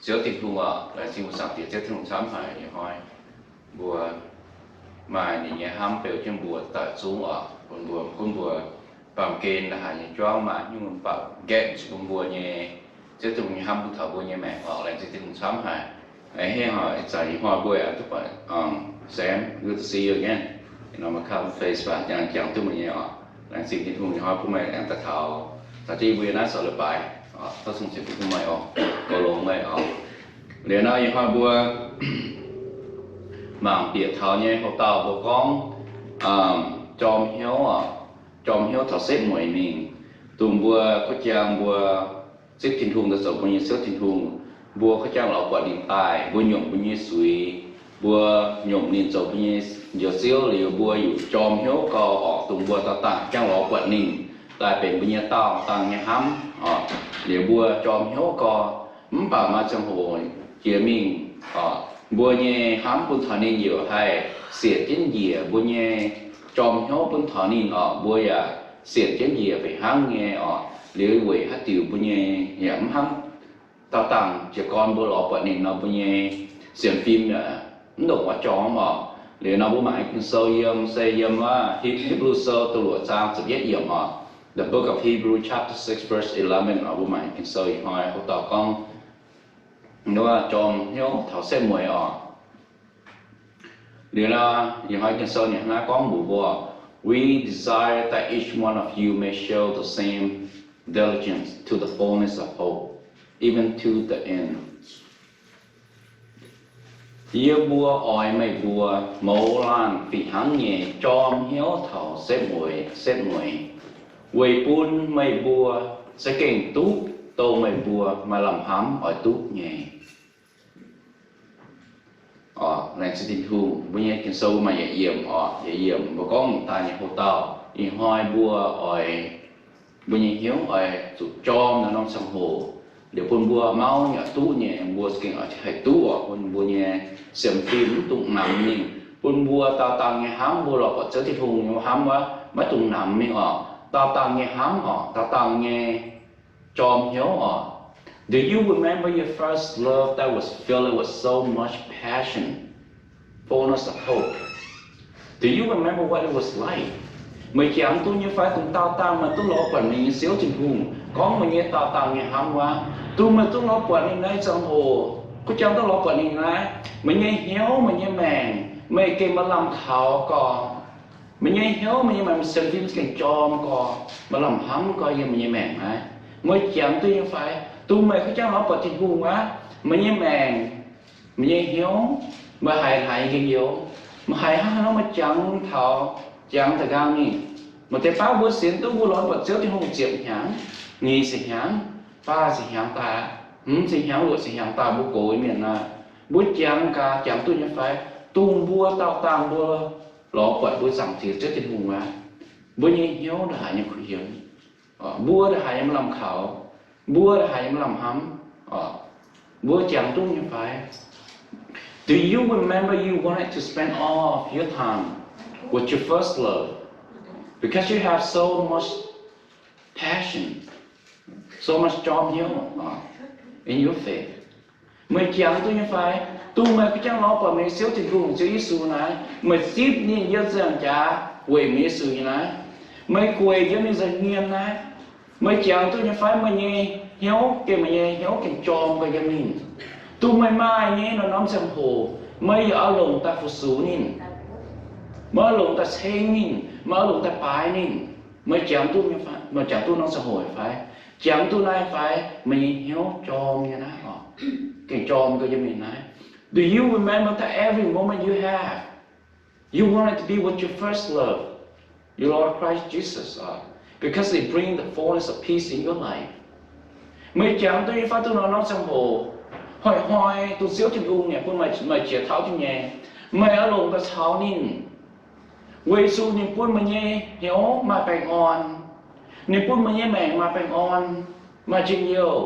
Ziouv Tin-Hungh oc, laengz zingh mbuo Zaangc Diex Ziouv Tin-Hungh camv haic nyei hnoi. Mbuo maaih ninh nyei hnamv beu jienv mbuo daaih zungv oc, bun mbuo, gunv mbuo baamh gen la'haaix nyei juangv maaih nyungc baac nqaeqv zuqc bun mbuo nyei, Ziouv Tin-Hungh nyei hnamv bun taux mbuo nyei maengc oc. Laengz zingh Tin-Hungh camv haic. A'hneiv haic ih zanc ih hnoi mbuo yaac duqv buatc, um, Sam, good to see you again. Nor maaih come face baac jangx duqv meih nyei oc. Laengz zingh Tin-Hungh ih hnoi bun meih aengx daaih taux, taux jienv yie mbuo yiem naaiv zoux leiz-baaix oc. Tov Tin-Hungh ceix fuqv bun meih oc, goux longx meih oc. Liuz nor ih hnoi mbuo mangc bieqc taux nyei houx-dauh mbuo gorngv, jorm hnyouv oc, jorm hnyouv taux setv mueiz mingh, dongh mbuo kuv jang mbuo zipv Tin-Hungh daaih zoux mbuo nyei Ziouv Tin-Hungh, mbuo kuv jang lorz buatc ninh daaih, mbuo nyungc mbuo nyei zuiz, mbuo nyungc ninh zoux mbuo nyei njoux Ziouv liuz, mbuo yuc jorm hnyouv gau oc, dongh mbuo dauh dangh jang lorz buatc ninh daaih benx mbuo nyei dauh dangh nyei hnamv oc. Liuz mbuo jorm hnyouv gau, mv baac maaih ziangh hoc jiex mingh oc, mbuo nyei hnamv bun taux ninh yaac haih sienc jienv njiec, mbuo nyei jorm hnyouv bun taux ninh oc, mbuo yaac sienc jienv njiec fih hnangv nyei oc. Liuz weic haaix diuc mbuo nyei yaac mv hnangv dauh dangh jiez gorn mbuo lorz buatc ninh nor, mbuo nyei sienx fim yaac mv ndongc wuov jorm oc. Liuz nor mbuo mangc Ging-Sou yiem, se yiem wuov He-, Hipv^lu Sou da'luoqc zaang ziepc yietv yiemc oc. The Book of Hebrew chapter six verse eleven oc. Mbuo mangc Ging-Sou ih hnoi houx-dauh gorngv wuov jorm hnyouv taux setv mueiz oc. Liuz nor, ih hnoi Ging-Sou ninh hnangv naaiv gorngv mbuox mbuo, We desire that each one of you may show the same diligence to the fullness of hope, even to the end. Yie mbuo oix meih mbuo mouz laanh fih hnangv nyei jorm hnyouv taux setv mueiz, setv mueiz, weic bun meih mbuo za'gengh duqv dongh meih mbuo maaih lamh hnamv oix duqv nyei. Oc, laengz zingh Tin-Hungh, mbuo nyei Ging-Sou maaih yietc yiemc oc, yietc yiemc mbuo gorngv daaih nyei houx-dauh. Ih hnoi mbuo oix, mbuo nyei hnyouv oix zuqc jorm naaiv norm ziangh hoc, liuz bun mbuo mauv nyei oix duqv nyei, mbuo za'gengh oix haih duqv oc, bun mbuo nyei sienx fim mv dungx namx mingh, bun mbuo dauh dangh nyei hnamv, mbuo lorz buatc Ziouv Tin-Hungh nyei hnamv wuov maiv dungx namx mingh oc. Dauh dangh nyei hnamv oc, dauh dangh nyei jorm hnyouv oc. Do you remember your first love that was filled with so much passion, fullness of hope? Do you remember what it was like? Meih jangx duqv nyei fai? Dongh dauh dangh meih duqv lorz buatc meih nyei Ziouv Tin-Hungh, gorngv meih nyei dauh dangh nyei hnamv wuov, dongh meih duqv lorz buatc ninh naaiv ziangh hoc, kuv jang duqv lorz buatc ninh naaiv, meih nyei hnyouv, meih nyei maengc, meih gengh maaih lamh kaux gorx. Meih nyei hnyouv, meih nyei maengc, meih sienx fim gengh jorm gorx, maaih lamh hnamv gorx yiem meih nyei maengc naaiv. Meih jangx duqv nyei fai? Dongh meih kuv jang lorz buatc Tin-Hungh aqv, meih nyei maengc, meih nyei hnyouv, meih haiz haaix gengh youz? Meih haiz hnangv haaix nor meih jangx taux, jangx da'nqaang mingh? Maaih deix baav mbuo sienx duqv mbuo lorz buatc Ziouv Tin-Hungh ziepc hnyangx, nyic ziepc hnyangx, faah ziepc hnyangx daaih, hmz ziepc hnyangx, luoqc ziepc hnyangx daaih mbuo gox mienh naaiv, mbuo jangx gaax jangx duqv nyei fai? Dongh mbuo dauh dangh mbuo lorz buatc mbuo Zaangc Diex Ziouv Tin-Hungh aqv, mbuo nyei hnyouv ndongc haaix nyei kuh hiemx, mbuo ndongc haaix nyei lamh kaux, mbuo ndongc haaix nyei lamh hnamv, mbuo jangx duqv nyei fai? Do you remember you wanted to spend all of your time with your first love because you have so much passion, so much จอมเฮี้ยว in your faith? Meih jangx duqv nyei fai? Dongh meih kuv jang lorz buatc meih nyei Ziouv Tin-Hungh, Ziouv Yesu naaiv, meih zipv ninh yiem ziangh jaax weic meih Yesu nyei naaiv, meih gueic yiem ninh nza'hmien naaiv, meih jangx duqv nyei fai? Meih nyei hnyouv gengh, meih nyei hnyouv gengh jorm gau yiem ninh. Dongh meih maaih nyei norm-norm ziangh hoc, meih yaac oix longc daaih fu-sux ninh, meih oix longc daaih ceng ninh, meih oix longc daaih baaix ninh. Meih jangx duqv nyei fai? Meih jangx duqv norm ziangh hoc fai? Jangx duqv naaiv fai? Meih nyei hnyouv jorm nyei naaiv oc, gengh jorm gau yiem ninh naaiv. Do you remember that every moment you have, you wanted to be with your first love, your Lord Christ Jesus, uh, because it bring the fullness of peace in your life? Meih jangx duqv nyei fai? Duqv norm-norm ziangh hoc, hnoi-hnoi dongh Ziouv Tin-Hungh nyei bun meih, meih jiex tauv jienv nyei, meih oix longc daaih caux ninh, weic zuqc ninh bun meih nyei hnyouv maaih baengh orn, ninh bun meih nyei maengc maaih baengh orn, maaih njien-youh.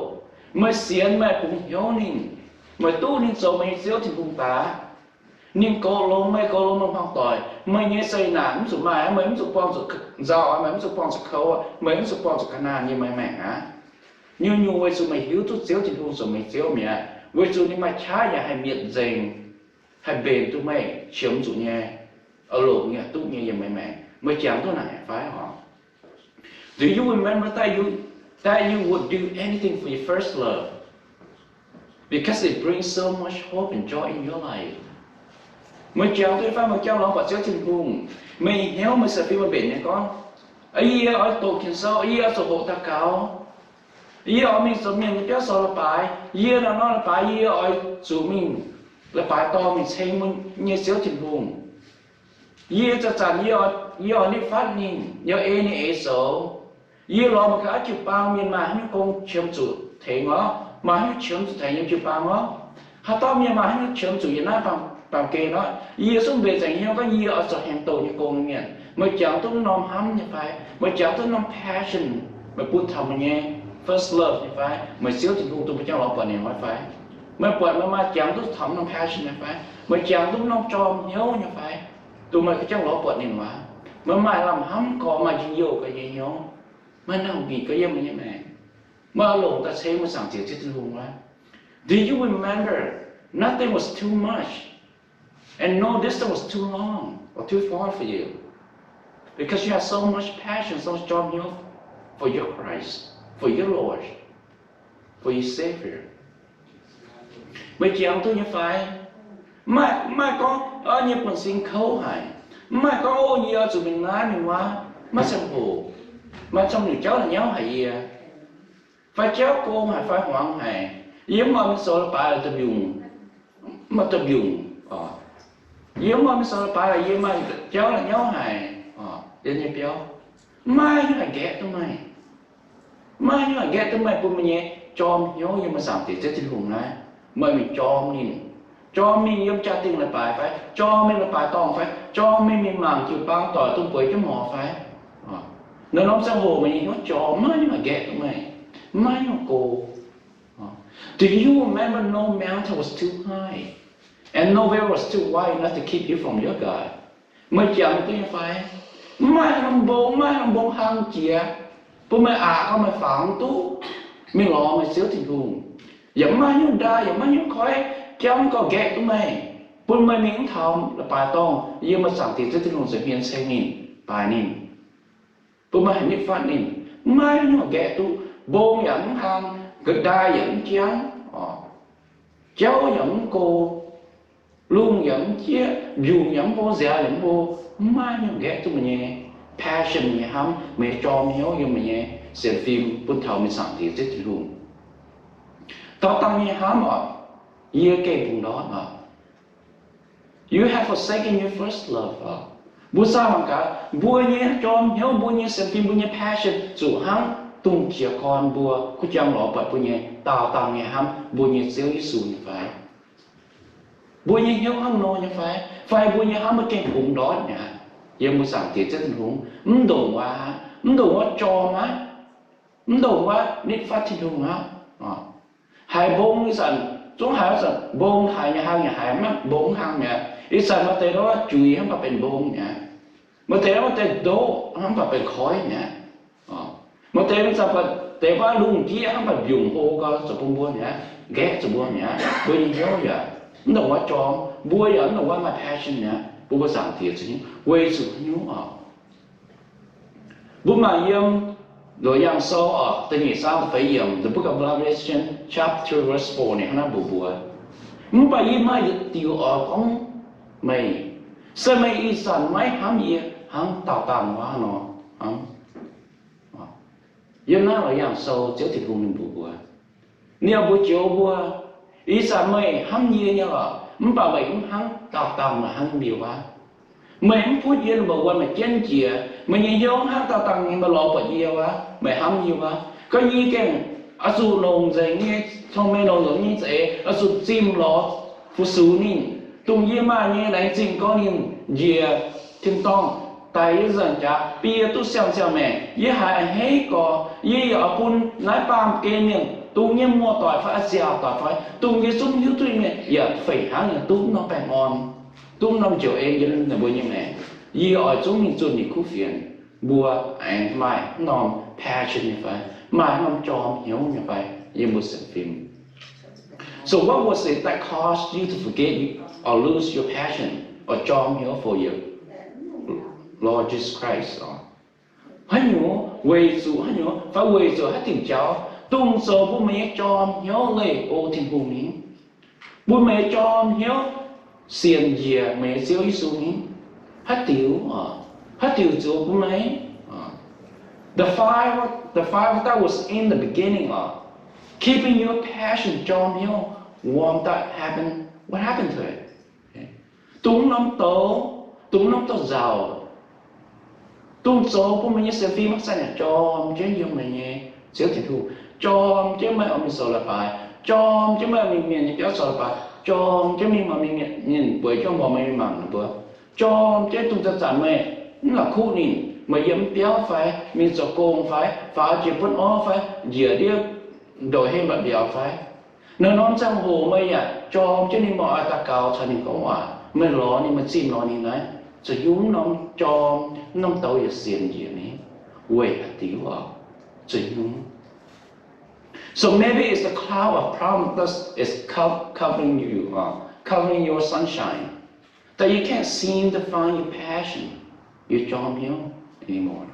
Meih sienx, meih bungx hnyouv ninh, meih duqv ninh zoux meih nyei Ziouv Tin-Hungh daaih, ninh goux longx meih, goux longx meih hmuangx doic. Meih nyei zeqc naanc mv zuqc maaih, meih mv zuqc buangh zuqc nzauh, meih mv zuqc buangh zuqc kouv, meih mv zuqc buangh zuqc ga'naanh yiem meih maengc aqv. Nyungc-nyungc weic zuqc meih hiuv duqv Ziouv Tin-Hungh zoux meih Ziouv mi'aqv. Weic zuqc ninh maaih qaqv yaac haih mietc nzengc, haih mbenc duqv meih qiemx zuqc nyei, oix longc nyei, duqv nyei yiem meih maengc. Meih jangx duqv naaic fai oc? Do you remember that you, that you would do anything for your first love? Because it brings so much hope and joy in your life. Meih jangx duqv fai, meih jangx lorz buatc Ziouv Tin-Hungh, meih hnyouv meih sienx fim meih mbenc nyei gorngv, yie oix doqc Ging-Sou, yie oix zuqc hoqc daux gaux, yie oix mingh zoux mienh nyei biauv sou leiz-baaix, yie naaiv norm leiz-baaix yie oix zuqc mingh leiz-baaix dorngh mingh ceng meih nyei Ziouv Tin-Hungh. Yie zanc-zanc yie oix nitv fatv ninh, yie oix ei ninh eix zoux. Yie lorz mangc gaax jiu-baang mienh maaih haaix nyungc gong qiemx zuqc tengx oc, maaih haaix nyungc qiemx zuqc tengx yiem jiu-baang oc. Haaix dauh mienh maaih haaix nyungc qiemx zuqc yiem naaiv baamh, baamh gen oc. Yie zungv mbenc nzengc hnyouv gorngv yie oix zoux hengx douh nyei gong nyei mienh. Meih jangx duqv norm hnamv nyei fai? Meih jangx duqv norm passion meih bun taux meih nyei first love nyei fai? Meih Ziouv Tin-Hungh dongh meih jangx lorz buatc ninh nyei fai? Meih buatc meih maaih jangx duqv taux norm passion nyei fai? Meih jangx duqv norm jorm hnyouv nyei fai? Dongh meih jangx lorz buatc ninh waac, meih maaih lamh hnamv gorx, maaih njien-youh gorx nyei hnyouv, maaih nangh nbic gorx yiem meih nyei maengc, meih oix longc daaih ceng meih Zaangc Diex Ziouv Tin-Hungh waac. Do you remember nothing was too much and no distance was too long or too far for you? Because you have so much passion, so much joy, you know, for your Christ, for your Lord, for your Savior. Meih jangx duqv nyei fai? Mv maaih gorngv, o, nyei buonv-sin kouv haic. Mv maaih gorngv, o, yie oix zuqc mingh naaiv mingh wuov, maiv ziangh hoc, maaih camv nyungc jauv la'nyauv haic yie, fai jauv gong haic fai hmuangx haic. Yie mv oix mingh zoux leiz-baaix la'da'mbiungc, maaih da'mbiungc. Yie mv oix mingh zoux leiz-baaix la'yie maaih jauv la'nyauv haic, yie nyei biauv. Mv maaih haaix nyungc haih nqaeqv duqv meih. Mv maaih haaix nyungc haih nqaeqv duqv meih bun meih nyei jorm hnyouv yiem meih Zaangc Diex Ziouv Tin-Hungh naaiv. Meih mingh jorm ninh, jorm mingh yiem jaa-dingh leiz-baaix fai, jorm mingh leiz-baaix dorngh fai, jorm mingh mingh mangc jiu-baang doic dongh bueix jienv morz fai, naaiv norm ziangh hoc meih nyei hnyouv jorm, mv maaih haaix nyungc haih nqaeqv duqv meih. Mv maaih haaix nyungc go. Do you remember no mountain was too high and no valley was too wide enough to keep you from your God? Meih jangx duqv nyei fai? Mv maaih norm mbong, mv maaih norm mbong hlang jiex bun meih aqc gorngv meih fangx duqv mingh lorz meih Ziouv Tin-Hungh. Yaac mv maaih nyungc ndaaih, yaac mv maaih nyungc koiv jangv gauh nqaeqv duqv meih, bun meih mingh mv taux leiz-baaix dorngh yiem meih Zaangc Diex Ziouv Tin-Hungh nza'hmien ceng ninh, baaix ninh, bun meih haih nitv fatv ninh. Mv maaih nyungc nqaeqv duqv. Mbong yaac mv hlang, ndaaih yaac mv jangv, jauv yaac mv go, lungh yaac mv jieqv, mbiungc yaac mv mbo, nziaaux yaac mv mbo. Mv maaih nyungc nqaeqv duqv meih nyei passion, meih nyei hnamv, meih nyei jorm hnyouv yiem meih nyei sienx fim bun taux meih Zaangc Diex Ziouv Tin-Hungh. Daauh dangh nyei hnamv oc, yie gengh bungx ndortv oc. You have forsaken your first love oc. Mbuo saah mangc gaax, mbuo nyei jorm hnyouv, mbuo nyei sienx fim, mbuo nyei passion zuqc hnangv dungz jiez gorn mbuo kuv jangx lorz buatc mbuo nyei daauh dangh nyei hnamv, mbuo nyei Ziouv Yesu nyei fai? Mbuo nyei hnyouv hnangv nor nyei fai? Fai mbuo nyei hnamv mbuo gengh bungx ndortv mi'aqv yiem mbuo Zaangc Diex Ziouv Tin-Hungh, mv ndongc wuov, mv ndongc wuov jorm aqv, mv ndongc wuov nitv fatv Tin-Hungh aqv. Haiz mbong ih zanc zungv haiz, ih zanc mbong haiz nyei hlang yaac haiz mv mbong hlang mi'aqv. Ih zanc maaih deix ndortv juix hnangv baac benx mbong mi'aqv. Maaih deix ndortv maaih deix ndoqv hnangv baac benx koiv mi'aqv. Maaih deix ih zanc baac deix baav lungh ndiev hnangv baac mbiungc hlo gau zoux bun mbuo mi'aqv, nqaeqv zuqc mbuo mi'aqv. Mbuo nyei hnyouv yaac mv ndongc wuov jorm, mbuo yaac mv ndongc wuov maaih passion mi'aqv bun mbuo Zaangc Diex zuqc hnyouv, weic zuqc haaix nyungc oc? Mbuo mangc yiem Loz-Yaangh Sou oc, da'nyeic zaang da'feix yiemc, the book of Revelation, chapter two, verse four, ninh hnangv naaiv mbuox mbuo, mv baac yie maaih yietc diuc oix gorngv meih, se meih ih zanc maiv hnamv yie hnangv daauh dangh wuov nor hnangv. Yiem naaiv Loz-Yaangh Sou Ziouv Tin-Hungh ninh mbuox mbuo, ninh mbuox joux mbuo, ih zanc meih hnamv yie nyei lorqc, mv baac meih mv hnangv daauh dangh meih hnamv yie wuov. Meih mv butv yie, meih wuonh meih jienv jiex, meih nyei hnyouv hnangv daauh dangh nyei, meih lorz buatc yie wuov, meih hnamv yie wuov. Gorngv yie gengh oix zuqc longc nzengc nyei cong-mengh, longc nzengc nyei za'eix, oix zuqc zimh lorz fu-sux ninh, dongh yie maaih nyei laengz zingh gorngv ninh njiec tin-dorngh daaih yie nzengc jaax, bun yie duqv siang-ziangh maengc. Yie haiz a'hneiv gorx, yie yaac oix bun naaiv baamh gen mienh, dongh nyei muoz-doic fai, a'nziaauc doic fai, dongh yie zungv hiuv duqv nyei mienh yaac fih hnangv yaac duqv norm baengh orn, duqv norm njoux en yiem ninh mbuo nyei maengc. Yie oix zungv mingh zunh ninh kuv fienx. Mbuo aengx maaih norm passion nyei fai? Maaih norm jorm hnyouv nyei fai yiem mbuo sienx fim? So what was it that caused you to forget or lose your passion or jorm hnyouv for your Lord Jesus Christ? Haaix nyungc weic zuqc, haaix nyungc fai weic zuqc haaix diuc jauv dongh zoux bun meih nyei jorm hnyouv leih go Tin-Hungh mingh, bun meih jorm hnyouv sienx njiec meih nyei Ziouv Yesu mingh? Haaix diuc, haaix diuc zoux bun meih? The five, the five that was in the beginning of keeping your passion, jorm hnyouv, warm, that happened, what happened to it? Dongh norm douz, dongh norm douz-nzauc, dongh zoux bun meih nyei sienx fim maiv zanc yaac jorm jienv yiem meih nyei Ziouv Tin-Hungh, jorm jienv meih oix mingh zoux leiz-baaix, jorm jienv meih oix mingh mienh nyei biauv zoux leiz-baaix, jorm jienv mingh oix mingh mienh bueix jienv mborqc meih mingh mangc ninh mbuo, jorm jienv dongh zanc-zanc meih mv la'kuqv ninh, meih yiem biauv fai mingh zoux gong fai faaux jiex buonv orv fai njiec ndiev ndouc hei mba'mbiauz fai naaiv norm ziangh hoc meih yaac jorm jienv ninh, meih oix daux gaux caux ninh gorngv waac, meih lorz ninh, meih zimh lorz ninh naaiv, zuqc yungv norm jorm, norm douz yaac sienx njiec mingh. Weic haaix diuc oc? Zuqc yungv So maybe it's the cloud of promise is co- covering you, uh, covering your sunshine, that you can't seem to find your passion, your jorm hnyouv anymore.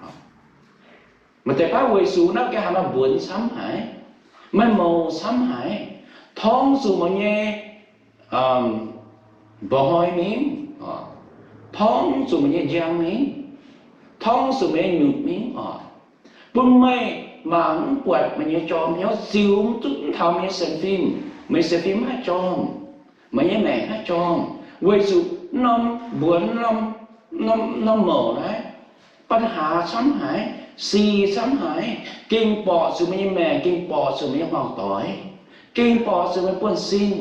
Maaih deix baav weic zuqc naaiv ga'haaix maaih mbuonx camv haic, maaih mouc camv haic, torngv zuqc meih nyei mba'hnoi mingh, torngv zuqc meih nyei njang mingh, torngv zuqc meih nyei nyutc mingh oc, bun meih mangc mv buatc meih nyei jorm hnyouv, ziux mv duqv mv taux meih nyei sienx fim. Meih nyei sienx fim maiv haih jorm, meih nyei maengc maiv haih jorm, weic zuqc norm mbuonx, norm mouc naaiv, ปัญหา camv haic, sic camv haic, gengh borqc zuqc meih nyei maengc, gengh borqc zuqc meih nyei hmuangx-doic, gengh borqc zuqc meih buonv-sin,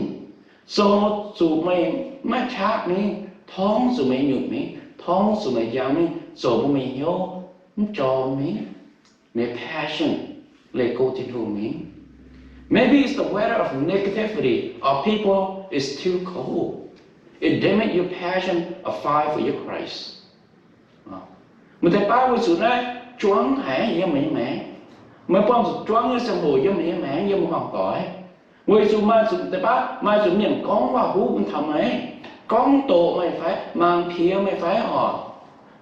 zoux zuqc meih maiv qaqv mingh, torngv zuqc meih nyutc mingh, torngv zuqc meih njang mingh, zoux bun meih hnyouv mv jorm mingh, meih passion leih go Tin-Hungh mingh. Maybe it's the weather of negativity or people is too cold. It damage your passion or fire for your Christ. Maaih deix baav weic zuqc naaiv juangv haic yiem meih nyei maengc. Meih buangh zuqc juangv nyei ziangh hoc yiem meih nyei maengc, yiem meih hmuangx-doic. Weic zuqc maaih zuqc deix baav, maaih zuqc mienh gorngv waac-huv taux meih, gorngv doqc meih fai, mangc piex meih fai oc,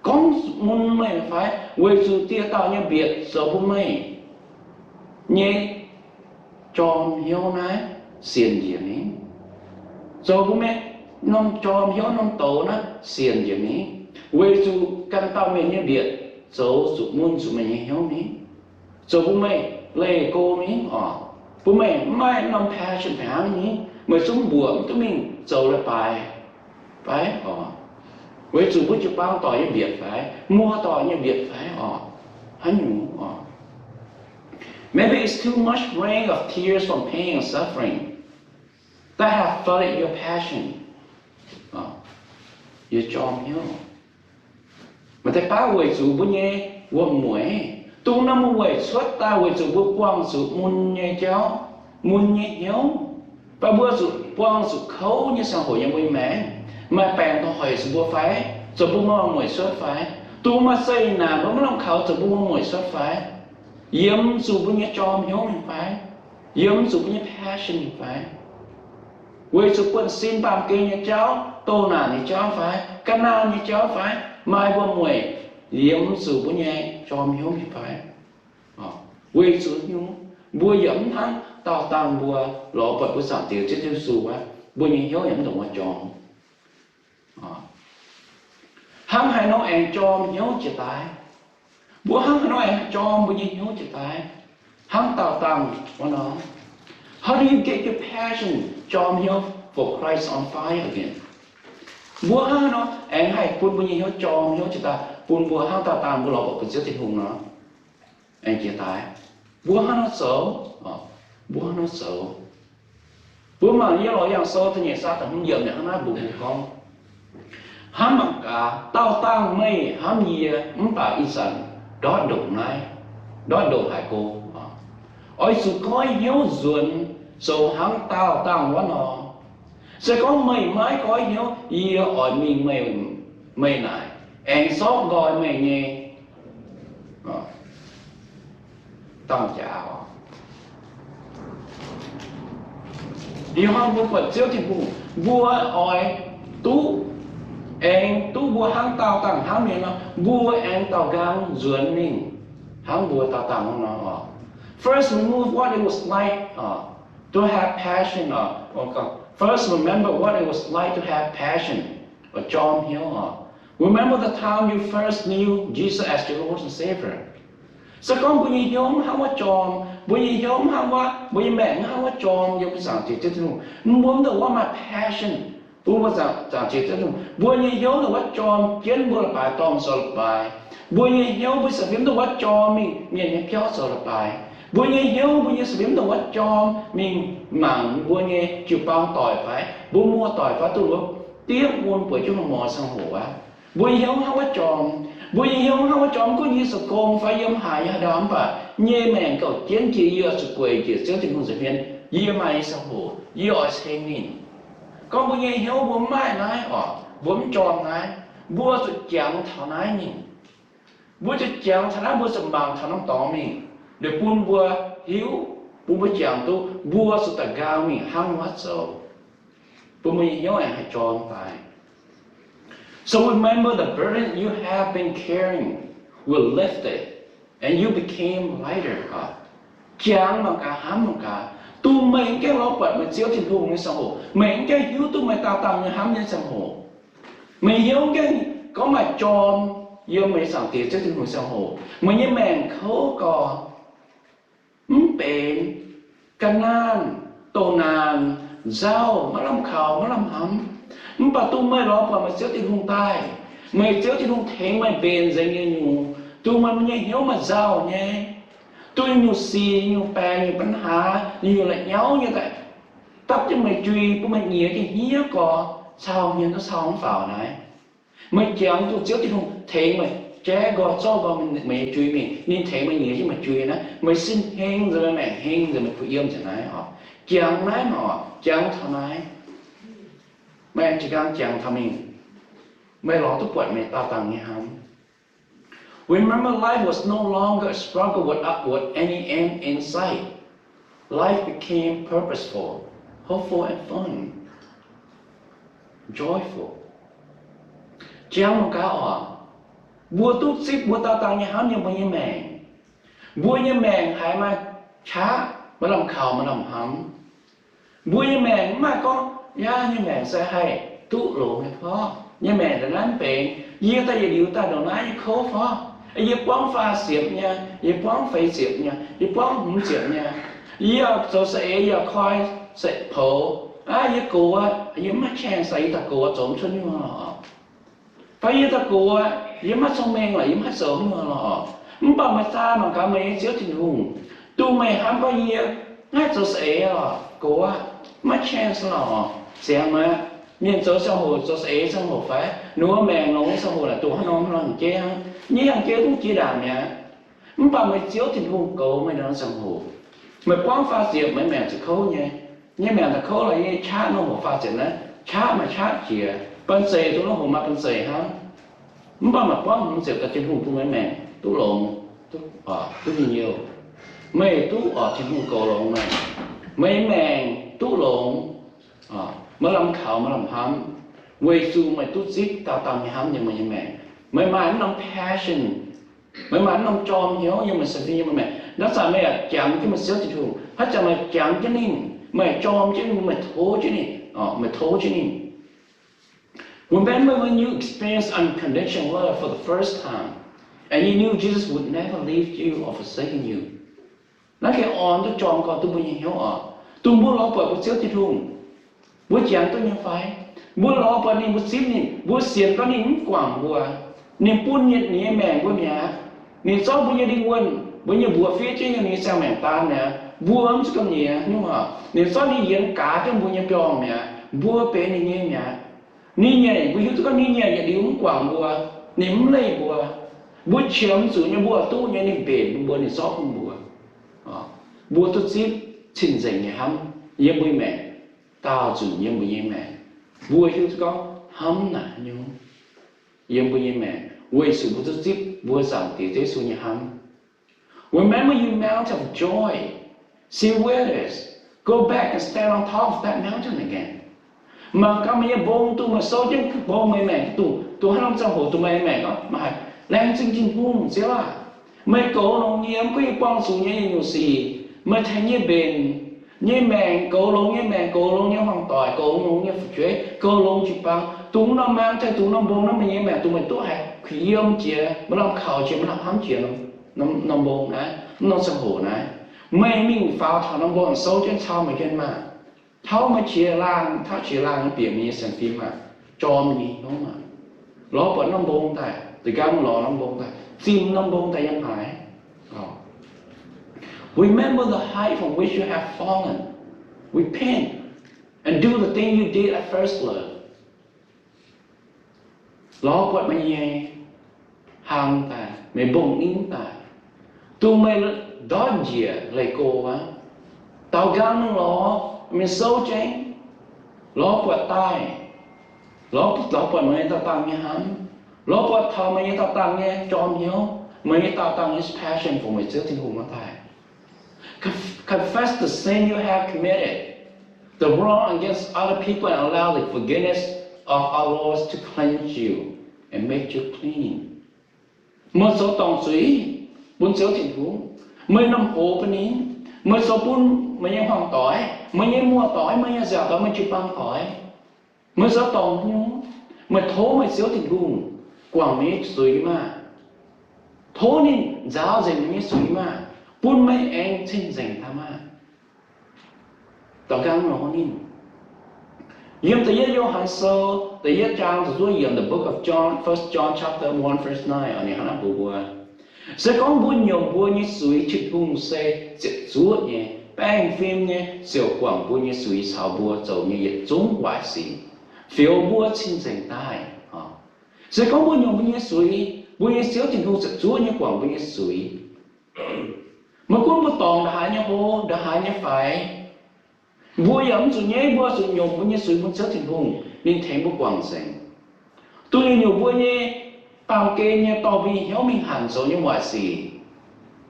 gorngv mun meih fai, weic zuqc dieh dauh nyei mbietc zoux bun meih nyei jorm hnyouv naaiv sienx njiec mingh. Zoux bun meih norm jorm hnyouv norm douz naaiv sienx njiec mingh, weic zuqc ganh dauh mienh nyei mbietc zoux zuqc mun zuqc meih nyei hnyouv mingh, zoux bun meih leih go mingh oc, bun meih mv maaih norm passion hnyangx mingh, meih zungv mbuoqc mv duqv mingh zoux leiz-baaix fai oc, weic zuqc mbuo jiu-baang doic nyei mbietc fai, muoz-doic nyei mbietc fai oc, haaix nyungc oc. Maybe it's too much rain of tears from pain and suffering that have flooded your passion, your jorm hnyouv. Maaih deix baav weic zuqc mbuo nyei wuom-mueic, dongh naaiv mbuo weic cuotv daaih weic zuqc mbuo buangh zuqc mun nyei jauv, mun nyei hnyouv, fai mbuo zuqc buangh zuqc kouv nyei ziangh hoc yiem mbuo nyei maengc, maaih baengc dongh hoic zuqc mbuo fai, zoux bun mbuo wuom-mueic cuotv fai, dongh maaih zeqc naanc mbuo maiv lamh kaux zoux bun mbuo wuom-mueic cuotv fai, yiem zuqc mbuo nyei jorm hnyouv mingh fai, yiem zuqc mbuo nyei passion mingh fai, weic zuqc buonv-sin baamh gen nyei jauv, doh naanc nyei jauv fai, ga'naaiv naanh nyei jauv fai, maaih wuom-mueic yiem zuqc mbuo nyei jorm hnyouv mingh fai. Weic zuqc nyungc mbuo yaac mv hnangv daauh dangh mbuo lorz buatc mbuo Zaangc Diex Ziouv Yesu aqv, mbuo nyei hnyouv yaac mv dungx wuov jorm. Hnangv haaix nor aengx jorm hnyouv jiex daaih? Mbuo hnangv haaix nor aengx jorm mbuo nyei hnyouv jiex daaih hnangv daauh dangh wuov nor? How do you get your passion, jorm hnyouv, for Christ on fire again? Mbuo hnangv haaix nor aengx haih bun mbuo nyei hnyouv jorm hnyouv jiex daaih, bun mbuo hnangv daauh dangh mbuo lorz buatc mbuo Ziouv Tin-Hungh nor aengx jiex daaih? Mbuo hnangv haaix nor zoux? Mbuo hnangv haaix nor zoux? Mbuo mangc yiem Lorqc Yaangh Sou da'nyeic zaang da'hmz yiemc naaic hnangv naaiv mbuox mbuo gorngv, hnangv mangc gaax, daauh dangh meih hnamv yie mv baac ih zanc ndortv ndongc naaiv, ndortv ndongc haaix go. Oix zuqc goiv hnyouv nzuonx zoux hnangv daauh dangh wuov nor. Se gorngv meih maiv goiv hnyouv, yie oix mingh meih, meih naaic, aengx zorqv nqoi meih nyei dangh jaax oc. Ih hnoi mbuo buatc Ziouv Tin-Hungh, mbuo oix duqv, aengx duqv mbuo hnangv daauh dangh hnamv mienh nor, mbuo aengx daauh nqaang nzuonx mingh hnangv mbuo daauh dangh nor. First, remove what it was like to have passion. First, remember what it was like to have passion. Jorm hnyouv. Remember the time you first knew Jesus as your Lord and Savior. Se gorngv mbuo nyei hnyouv hnangv wuov jorm, mbuo nyei hnyouv hnangv wuov, mbuo nyei maengc hnangv wuov jorm yiem mbuo Zaangc Diex Ziouv Tin-Hungh, mbuo mv dongh wuov maaih passion bun mbuo Zaangc Diex Ziouv Tin-Hungh. Mbuo nyei hnyouv dongh wuov jorm jienv mbuo la'baaix dorngh zoux la'baaix. Mbuo nyei hnyouv mbuo sienx fim dongh wuov jorm mingh mienh nyei biauv zoux la'baaix. Mbuo nyei hnyouv mbuo nyei sienx fim dongh wuov jorm mingh mangc mbuo nyei jiu-baang doic fai mbuo muoz-doic fai duqv wuov diev mun bueix jienv lungh moix ziangh hoc aqv. Mbuo nyei hnyouv hnangv wuov jorm. Mbuo nyei hnyouv hnangv wuov jorm, gunv yie zoux gong fai yiem haaix nyei haaix ndau mv baac, yie nyei maengc gauh jienv jiex yie zuqc gueic njiec Ziouv Tin-Hungh nza'hmien. Yie maaih nyei ziangh hoc yie oix ceng ninh. Gorngv mbuo nyei hnyouv mbuo mv maaih naaiv oc, mbuo mv jorm naaiv, mbuo zuqc jangx taux naaiv mingh. Mbuo zuqc jangx taux naaiv, mbuo zuqc mangc taux norm dorngx mingh, liuz bun mbuo hiuv, bun mbuo jangx duqv mbuo zuqc daaih nqaang mingh hnangv wuov zoux, bun mbuo nyei hnyouv aengx haih jorm daaih. So remember the burden you have been carrying will lift it, and you became lighter. Jangx mangc gaax, hnamv mangc gaax, dongh meih mv gaengh lorz buatc meih Ziouv Tin-Hungh nyei ziangh hoc, meih mv gaengh hiuv duqv meih daauh dangh nyei hnamv nyei ziangh hoc, meih hnyouv mv gaengh gorngv maaih jorm yiem meih Zaangc Diex Ziouv Tin-Hungh ziangh hoc, meih nyei maengc kouv gau, mv benx, ga'naanh, douc naanc, nzauh, maiv lamh kaux, maiv lamh hnamv. Mv baac dongh meih lorz buatc meih Ziouv Tin-Hungh daaih, meih Ziouv Tin-Hungh tengx meih mbenc nzengc nyei nyungc, dongh meih nyei hnyouv maaih nzauh nyei, dongh nyungc sic, nyungc baengc, nyungc ปัญหา, nyungc la'nyauv nyei daaih dapv jienv meih jui, bun meih nyiex jienv hniev gorx, cau hmien duqv cau mv faaux naaiv. Meih jangx duqv Ziouv Tin-Hungh tengx meih jaiv nqoi zorqv nqoi meih nyei jui mingh, ninh tengx meih nyiex jienv meih jui naaiv, meih sin heng nzengc, meih maengc heng nzengc, meih kuh yiem nzengc naaiv oc. Jangx naaiv oc, jangx taux naaiv. Meih aengx jiez nqaang jangx taux mingh, meih lorz duqv buatc meih daauh dangh nyei hnamv. Remember, life was no longer a struggle without, without any end in sight. Life became purposeful, hopeful, and fun, joyful. Jangx mangc gaax oc, mbuo duqv zipv mbuo daauh dangh nyei hnamv yiem mbuo nyei maengc. Mbuo nyei maengc haiz maaih qaqv, maaih lamh kaux, maaih lamh hnamv. Mbuo nyei maengc mv maaih gorngv, yaac nyei maengc se haih duqv longx nyei porv. Nyei maengc ndongc naaiv mv benx, yie daaih yietc liuz daaih ndongc naaiv nyei kouv porv. Yie buangv faah ziepc nyei, yie buangv feix ziepc nyei, yie buangv hmz ziepc nyei. Yie zoux saeng-eix yaac koi saeng-poux. Aav, yie gox aqv, yie mv maaih chance, yie daaih gox aqv, zoux mv cuotv nyungc lorqc. Fai yie daaih gox aqv, yie mv maaih cong-mengh lorqc, yie mv haih zoux nyungc lorqc. Mv baac meih zaah mangc gaax meih nyei Ziouv Tin-Hungh, dongh meih hnamv gorngv yie mv haih zoux saeng-eix lorqc, gox aqv, mv maaih chance lorqc. Sienx maah, mienh zoux ziangh hoc, zoux saeng-eix ziangh hoc fai, ninh mbuo maengc longx nyei ziangh hoc naaic, dongh haaix norm haaix norm jeiv hnangv, nyei yangh jeiv duqv jiex ndaangc mi'aqv. Mv baac meih Ziouv Tin-Hungh goux meih nor ziangh hoc, meih buangv faah ziepc, meih maengc zuqc kouv nyei. Nyei maengc daaih kouv lorqc, yie nyei qaqv norm hoc faah ziepc naaiv qaqv maaih qaqv jiex, banh zeic dongh norm hoc maaih banh zeic hnangv. Mv baac meih buangv hmz ziepc daaih Tin-Hungh bun meih maengc duqv longx, duqv, duqv njien-youh. Meih duqv oc, Tin-Hungh goux longx meih. Meih maengc duqv longx, maiv lamh kaux, maiv lamh hnamv, weic zuqc meih duqv zipv daauh dangh nyei hnamv yiem meih nyei maengc. Meih maaih mv norm passion, meih maaih mv norm jorm hnyouv yiem meih sin fim yiem meih maengc. Naaiv zanc meih yaac jangx jienv meih Ziouv Tin-Hungh, haaix zanc meih jangx jienv ninh, meih jorm jienv ninh, meih tov jienv ninh, meih tov jienv ninh. Remember when you experienced unconditional love for the first time, and you knew Jesus would never leave you or forsaken you. Naaiv gengh orn duqv jorm gau duqv mbuo nyei hnyouv oc. Dongh mbuo lorz buatc mbuo Ziouv Tin-Hungh, mbuo jangx duqv nyei fai? Mbuo lorz buatc ninh, mbuo zipv ninh, mbuo sienx gorngv ninh mv guangc mbuo. Ninh bun ninh nyei maengc mbuo mi'aqv. Ninh zorqv mbuo nyei lingh wuonh, mbuo nyei mbuox fiev jienv yiem ninh nyei ziangh maengc daan mi'aqv. Mbuo mv zuqc gamh nziex nyungc oc. Ninh zorqv ninh yienx gaaz jienv mbuo nyei mbiorngh mi'aqv. Mbuo benx ninh nyei mi'aqv. Ninh nyei, mbuo hiuv duqv gorngv ninh nyei yietc liuz mv guangc mbuo, ninh mv leih mbuo. Mbuo qiemx zuqc nyei mbuo duqv nyei, ninh mbenc bun mbuo, ninh zorqv bun mbuo. Mbuo duqv zipv cing-nzengc nyei hnamv yiem mbuo nyei maengc, daauh nzunc yiem mbuo nyei maengc. Mbuo hiuv duqv gorngv hnamv naaic haaix nyungc yiem mbuo nyei maengc, weic zuqc mbuo duqv zipv mbuo Zaangc Diex Yesu nyei hnamv. Remember your mount of joy, see where it is. go back and stand on top of that mountain again. Mangc gaax meih nyei mbong, dongh meih souv jienv mbong meih maengc duqv, dongh haaix norm ziangh hoc dongh meih maengc gorngv, maaih laengz zingh Tin-Hungh, Ziouv aah! Meih goux longx nyei, mv gunv yie buangh zuqc nyei nyungc sic, meih tengx yie mbenc nyei maengc, goux longx nyei maengc, goux longx nyei hmuangx doic, goux longx nyei fu'jueiv, goux longx jiu-baang. Dongh norm mountain, dongh norm mbong naaiv, meih nyei maengc, dongh meih duqv haiz kuh yiem jiex, maaih lamh kaux jiex, maaih lamh hnamv jiex norm mbong naaiv, norm ziangh hoc naaiv, meih mingh faaux taux norm mbong, souv jienv cau meih jienv maah! Tauv meih qiex laangh, tauv qiex laangh bieqc meih nyei sienx fim maah! Jorm nyei hnyouv maah! Lorz buatc norm mbong daaih, da'nqaang lorz norm mbong daaih, zimh norm mbong daaih yiem haaix. Remember the height from which you have fallen. Repent and do the thing you did at first love. Lorz buatc meih nyei hlang daaih, meih mbong nitv daaih, dongh meih ndortv njiec leih go aqv. Daaux nqaang mingh lorz, mingh souv jienv, lorz buatc daaih, lorz, lorz buatc meih nyei daauh dangh nyei hnamv, lorz buatc taux meih nyei daauh dangh nyei jorm hnyouv, meih nyei daauh dangh nyei passion for meih Ziouv Tin-Hungh wuov daaih. Confess the sin you have committed, the wrong against other people, and allow the forgiveness of our Lord to cleanse you and make you clean. Meih zoux dorngc zuiz bun Ziouv Tin-Hungh, meih norm hoz bun ninh, meih zoux bun meih nyei hmuangx doic, meih nyei muoz-doic, meih nyei nziaauc doic, meih jiu-baang doic, meih zoux dorngc nyungc, meih tov meih Ziouv Tin-Hungh guangc meih nyei zuiz maah! Tov ninh nzaaux nzengc meih nyei zuiz maah! Bun meih aengx cing-nzengc daaih maah! Daaux nqaang lorz ninh. Yiem da'yietv Yo^han Sou da'yietv zaang ziepc zuoqv yiemc, the book of John, First John chapter one verse nine, ninh hnangv naaiv mbuox mbuo, se gorngv mbuo nyiemc mbuo nyei zuiz, Tin-Hungh se ziepc zuoqv nyei, baengh fim nyei, ziouc guangc mbuo nyei zuiz caux mbuo zoux nyei yietc zungv waaic sic, fioux mbuo cing-nzengc daaih. Se gorngv mbuo nyiemc mbuo nyei zuiz, mbuo nyei Ziouv Tin-Hungh ziepc zuoqv nyei guangc mbuo nyei zuiz. Maiv gunv mbuo dorngc ndongc haaix nyei hlo, ndongc haaix nyei faix, mbuo yaac mv zuqc nyaiv, mbuo zuqc nyiemc mbuo nyei zuiz bun Ziouv Tin-Hungh, ninh tengx mbuo guangc nzengc. Dongh nyiemc mbuo nyei baamh gen nyei dorh mbuo nyei hnyouv mingh hanc zoux nyei waaic sic,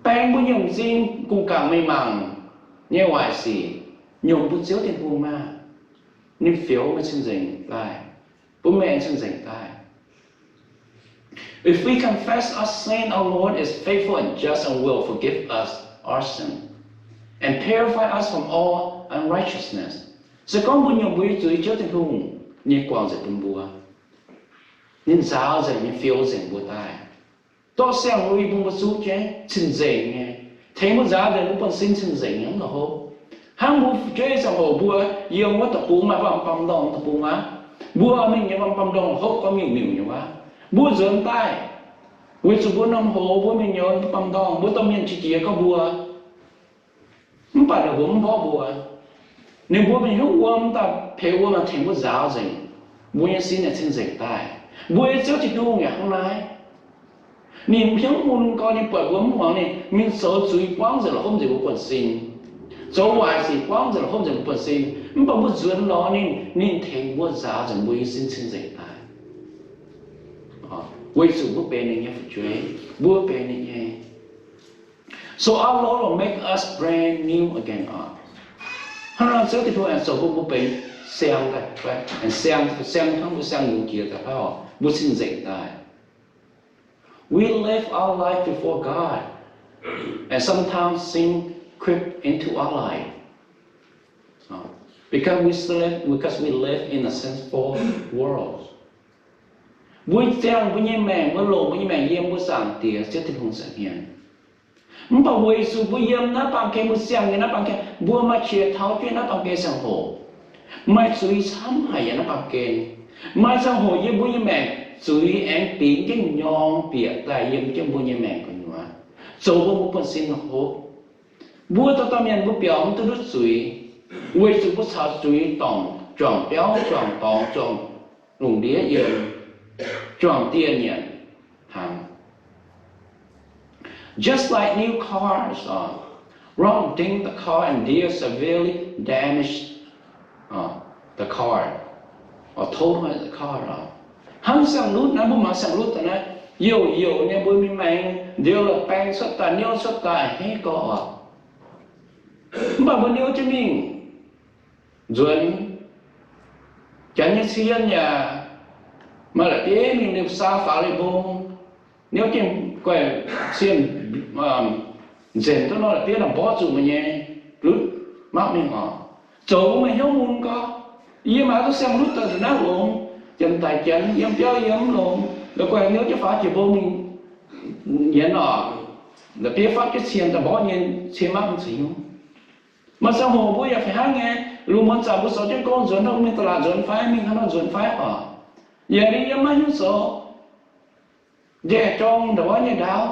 baeng mbuo nyei m'zing, gong-gaangc mingh mangc nyei waaic sic, nyiemc bun Ziouv Tin-Hungh maah! Ninh fioux meih cing-nzengc daaih, bun meih aengx cing-nzengc daaih. If we confess our sin, our Lord is faithful and just and will forgive us our sin and purify us from all unrighteousness. Se gorngv mbuo nyiemc mbuo nyei zuiz, Ziouv Tin-Hungh ninh guangc nzengc bun mbuo. Ninh nzaaux nzengc, ninh fioux nzengc mbuo daaih, dorh siang-lui bun mbuo zuqv jienv cing-nzengc nyei, tengx mbuo nzaaux nzengc mbuo buonv-sin cing-nzengc nyei mv la'hov. Hnangv mbuo fu'jueiv ziangh hoc mbuo yiem wuov deic-bung maaih baamh baamh ndorngh deic-bung aqv. Mbuo mingh nyei baamh baamh ndorngh hopv gorngv miuc-miuc nyei aqv. Mbuo nzuonx daaih weic zuqc mbuo norm hoz mbuo mingh nyouz baamh ndorngh, mbuo domh mienh qiex jiez gorngv mbuo, mv baac ninh mbuo mv mborqv mbuo. Ninh mbuo mingh hnyouv wuom daaih, peix wuom daaih tengx mbuo nzaaux nzengc, mbuo nyei sin yaac cing-nzengc daaih. Mbuo nyei Ziouv Tin-Hungh yaac hnangv naaiv. Ninh hnyouv mun gorx, ninh buatc mbuo mv muangx ninh, mingh zoux zuiz buangv nzengc la'hopv nzengc mbuo buonv-sin, zoux waaic sic buangv nzengc la'hopv nzengc mbuo buonv-sin. Mv baac mbuo nzuonx lorz ninh, ninh tengx mbuo nzaaux nzengc mbuo nyei sin cing-nzengc daaih, weic zuqc mbuo benx ninh nyei fu'jueiv, mbuo benx ninh nyei. So our Lord will make us brand new again oc. Hnangv naaiv Ziouv Tin-Hungh aengx zoux bun mbuo benx siang daaih, aengx siang, siang hnangv mbuo siang lungh jiex daaih, mbuo cing-nzengc daaih. We live our life before God, and sometimes sin creep into our life, because we live, because we live in a sinful world. Mbuo ziangh mbuo nyei maengc, mbuo longc mbuo nyei maengc yiem mbuo Zaangc Diex, Ziouv Tin-Hungh, nza'hmien. Mv baac weic zuqc mbuo yiem naaiv baamh gen, mbuo ziangh yiem naaiv baamh gen, mbuo maaih qiex taux jienv naaiv baamh gen ziangh hoc, maaih zuiz camv haic yiem naaiv baamh gen. Maaih ziangh hoc yiem mbuo nyei maengc zuiz aengx bingx jienv nyorng bieqc daaih yiem jienv mbuo nyei maengc gu'nyuoz, zoux bun mbuo buonv-sin la'hopv. Mbuo dauh dauh mienh mbuo biaux mv duqv ndutv zuiz, weic zuqc mbuo caux zuiz dorngc, juangc biauv, juangc dorngx, juangc lungh ndiev yiem, juangc dieh nyanc hnaangx. Just like new cars, uh, wrong ding the car and deal severely damage, uh, the car, or total the car, uh. Hnangv siang-lutv naaiv, mbuo mangc siang-lutv daaih naaiv, youc youc nyei mbuo mingh maengx ndiouh la'baeng cuotv daaih, niouv cuotv daaih, hei gorx oc. Mv baac mbuo niouv jienv mingh, nzuonx. Janx nyei cien yaac maaih la'bieiv mingh liuz saa faaux liuz mbong, niouv jienv guaih cien nzenc duqv nor, la'bieiv naaic mborqv zuqc meih nyei lutv mapv mingh oc. Zoux meih hnyouv mun gorx, yie maaih duqv siang-lutv daaih nzunc naaiv longx, janx daic janx, yiem biauv yie mv longx, la'guaih niouv jienv faaux jiex mbong mingh nyienz oc. La'bieiv fatv jienv cien daaih mborqv nyei cien mapv mingh cingx. Maaih ziangh hoc mbuo yaac fih hnangv nyei, lungh muonz zanc mbuo zoux jienv gong nzuonx, mingh da'laatc nzuonx fai, mingh haaix nor nzuonx fai oc. Yaac ninh yiem maiv hiuv zoux. Njaeh jorng ndongc wuov nyei ndaauv,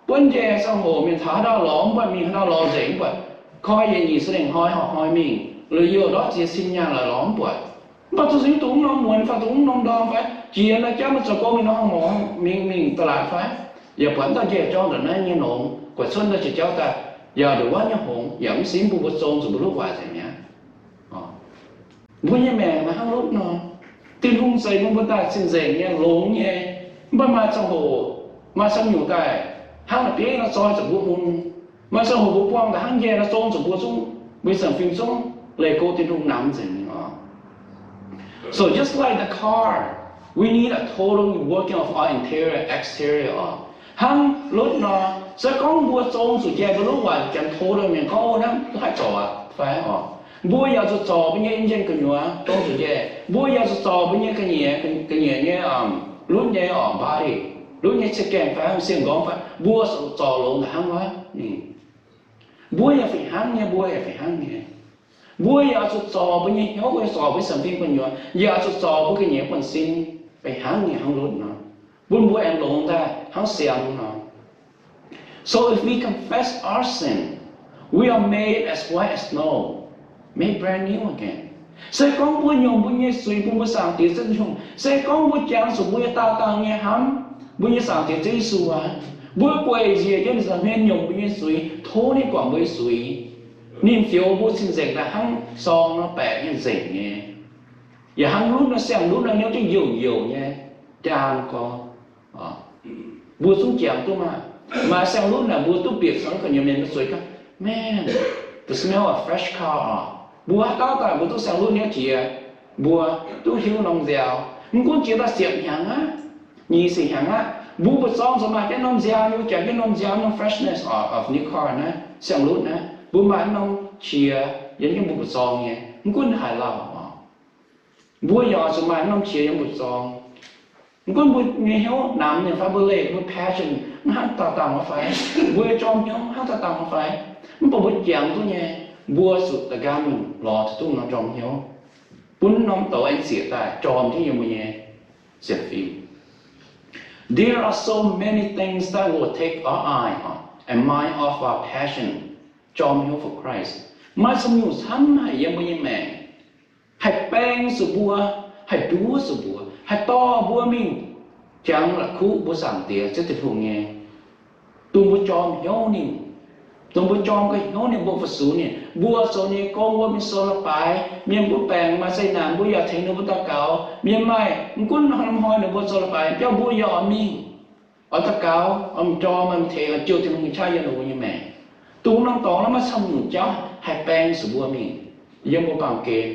buonv njaeh ziangh hoc mienh taux haaix dauh lorz mv buatc, mingh haaix dauh lorz nzengc mv buatc, koi yietc nyeic sou lengh hnoi horpc hnoi mingh, liuz youh ndortv ziex cin nyaanh la'lorz mv buatc. Mv baac zuqc zuqc mv dungx norm muonz fai dungx norm ndorm fai, jiex naaiv jauv maiv zoux gong mingh nor, mingh mingh da'laatc fai, yaac buatc mv dauh njaeh jorng ndongc naaiv nyei longx, buatc cuotv ndau jiex jauv daaih, yaac ndongc wuov nyei hngongx, yaac mv simv mbuo, mbuo zong zuqc mbuo lutv waaic nzengc mi'aqv. Mbuo nyei maengc maaih hnangv lutv nor, Tin-Hungh zeix bun mbuo daaih cing-nzengc nyei, longx nyei. Mv baac maaih ziangh hoc, maaih ziangh nyungc daaih hnangv la'bieiv nor zoi zuqc mbuo mun. Maaih ziangh hoc mbuo buangh daaih hnangv njaeh nor zong zuqc mbuo zungv, mbuo nyei sienx fim zungv leih go Tin-Hungh namx nzengc oc. So just like the car, we need a total working of our interior, exterior oc. Hnangv lutv nor, se gorngv mbuo zong zuqc njaeh, mbuo lutv waaic, janx total mienh gorngv, o, naaiv duqv haih zorc aqv fai oc. Mbuo yaac zuqc zorc mbuo nyei engine gu'nyuoz zong zuqc njaeh. Mbuo yaac zuqc zorc mbuo nyei ga'nyiec, ga'nyiec nyei, lutv nyei oc, body, lutv nyei cien gaengh fai, siemv nqorngv fai, mbuo zorc longx daaih hnangv wuov. Mbuo yaac fih hnangv nyei, mbuo yaac fih hnangv nyei. Mbuo yaac zuqc zorc mbuo nyei hnyouv, zorc mbuo sienx fim gu'nyuoz, yaac zuqc zorc mbuo ga'nyiec buonv-sin fih hnangv nyei hnangv lutv nor, bun mbuo aengx longx daaih hnangv siang nor. So if we confess our sin, we are made as white as snow, made brand new again. Se gorngv mbuo nyormh mbuo nyei zuiz bun mbuo Zaangc Diex Ziouv Tin-Hungh, se gorngv mbuo jangx zuqc mbuo nyei daauh dangh nyei hnamv, mbuo nyei Zaangc Diex Ziouv Yesu aac, mbuo gueic njiec jienv ninh nza'hmien nyormh mbuo nyei zuiz, tov ninh guangc mbuo nyei zuiz. Ninh fioux mbuo cing-nzengc daaih hnangv sorng nor baeqc nyei nzengc nyei. Yaac hnangv lutv nor, siang-lutv nor, niouv jienv youc youc nyei, jaa gorx. Mbuo zungv jangx duqv maah! Maaih siang-lutv naaic mbuo duqv bieqc caux gu'nyuoz mienh nyei zueiz gaax, man, the smell of fresh car oc. Mbuo haaix dauh daaih mbuo duqv siang-lutv niouv jiex, mbuo duqv hiuv norm nziaaux. Mv gunv jiex daaih siepv hnyangx aqv, nyeic siepv hnyangx aqv, mbuo mbu'zorng zuqc maaih jienv norm nziaaux, mbuo jangx jienv norm nziaaux, norm freshness of, of new car naaiv, siang-lutv naaiv, mbuo maaih norm qiex yiem jienv mbuo mbu'zorng nyei, mv gunv haaix lauh oc. Mbuo yaac zuqc maaih norm qiex yiem mbu'zorng. Mv gunv mbuo nyei hnyouv namx nyei fai, mbuo leih mbuo passion mv hnangv daaih dangh wuov fai, mbuo nyei jorm hnyouv mv hnangv daaih dangh wuov fai, mv baac mbuo jangx duqv nyei, mbuo zuqc da'nqaang mingh lorz duqv norm jorm hnyouv, bun norm douz aengx zieqc daaih jorm jienv yiem mbuo nyei sienx fim. There are so many things that will take our eye and mind off our passion, jorm hnyouv for Christ. Maaih camv nyungc camv haic yiem mbuo nyei maengc, haih baeng zuqc mbuo, haih nduov zuqc mbuo, haih dorh mbuo mingh jangx la'kuqv mbuo Zaangc Diex Ziouv Tin-Hungh nyei, dongh mbuo jorm hnyouv ninh, dongh mbuo jorm ga'hnyouv ninh, mbuo fu-sux ninh, mbuo zoux nyei gong, mbuo mingh sou la'baaix, mienh mbuo baengc maaih zeqc naanc, mbuo yaac tengx ninh mbuo daux gaux. Mienh maaih mv gunv hnoi ninh mbuo zoux la'baaix biauv, mbuo yaac oix mingh, oix daux gaux, oix jorm, oix tengx, oix jouh Tin-Hungh nyei qaqv yiem mbuo nyei maengc. Dongh norm dorngx naaiv maaih camv nyungc jauv haih baeng zuqc mbuo mingh yiem mbuo baamh gen,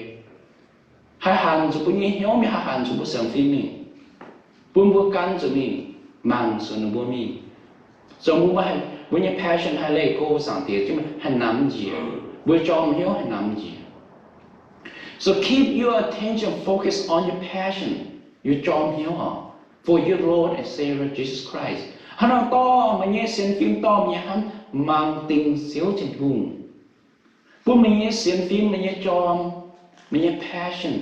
haih hanc zuqc mbuo nyei hnyouv mingh, haih hanc zuqc mbuo sienx fim mingh, bun mbuo gan zuqc mingh, mangc zuqc ninh mbuo mingh. Zoux mbuo, mbuo nyei passion haih leih go Zaangc Diex, haih namx njiec, mbuo jorm hnyouv haih namx njiec. So keep your attention focused on your passion, your jorm hnyouv oc, for your Lord and Savior Jesus Christ. Hnangv naaiv dorh meih nyei sienx fim, dorh meih nyei hnamv mangc dingc Ziouv Tin-Hungh. Bun meih nyei sienx fim, meih nyei jorm, meih nyei passion